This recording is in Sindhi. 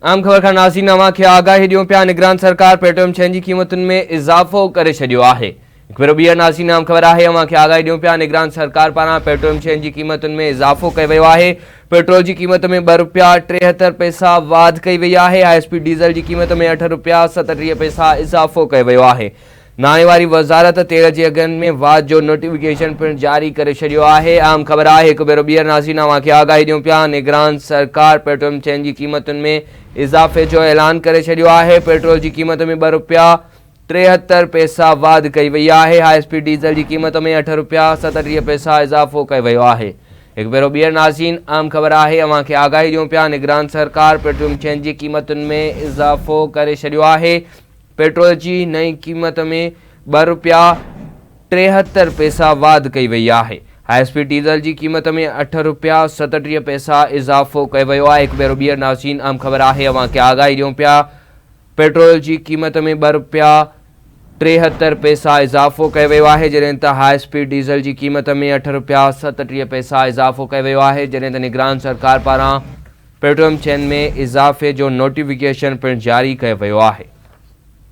اهم خبر کان ناظرين اوهان کي آگاهي ڏيون پيا نگران سرڪار پيٽروليم شين جي قيمتن ۾ اضافو ڪري ڇڏيو آهي هڪ ڀيرو ٻيهر ناظرين اهم خبر آهي اوهان کي آگاهي ڏيون پيا نگران سرڪار پاران پيٽروليم شين جي قيمتن ۾ اضافو ڪيو ويو آهي پيٽرول جي قيمت ۾ ٻه رپيا 73 پئسا واڌ ڪئي وئي آهي هاء اسپيڊ ڊيزل جي قيمت ۾ 8 رپيا 37 پئسا اضافو ڪيو ويو آهي ناڻي واري وزارت تيل جي اگهن ۾ واڌ جو نوٽيفڪيشن پڻ جاري ڪري ڇڏيو آهي. اهم خبر آهي هڪ ڀيرو ٻيهر ناظرين اوهان کي آگاهي ڏيون پيا نگران سرڪار پيٽروليم شين جي قيمتن ۾ اضافي جو اعلان ڪري ڇڏيو آهي پيٽرول جي قيمت ۾ ٻه رپيا 73 پئسا واڌ ڪئي وئي آهي هاء اسپيڊ ڊيزل جي قيمت ۾ اٺ رپيا 37 پئسا اضافو ڪيو ويو آهي هڪ ڀيرو ٻيهر ناظرين اهم خبر آهي اوهان کي آگاهي ڏيون پيا نگران سرڪار پيٽروليم شين جي قيمتن ۾ اضافو ڪري ڇڏيو آهي پيٽرول جي نئين قيمت ۾ ٻه رپيا 73 پئسا واڌ ڪئي وئي آهي. هاء اسپيڊ ڊيزل جي قيمت ۾ اٺ رپيا 37 پئسا اضافو ڪيو ويو آهي. هڪ ڀيرو ٻيهر ناظرين اهم خبر آهي اوهان کي آگاهي ڏيون پيا پيٽرول جي قيمت ۾ ٻه رپيا 73 پئسا اضافو ڪيو ويو آهي جڏهن ته هاء اسپيڊ ڊيزل جي قيمت ۾ اٺ رپيا 37 پئسا اضافو ڪيو ويو آهي جڏهن ته نگران سرڪار پاران پيٽروليم شين ۾ اضافي جو نوٽيفڪيشن پڻ جاري ڪيو ويو آهي.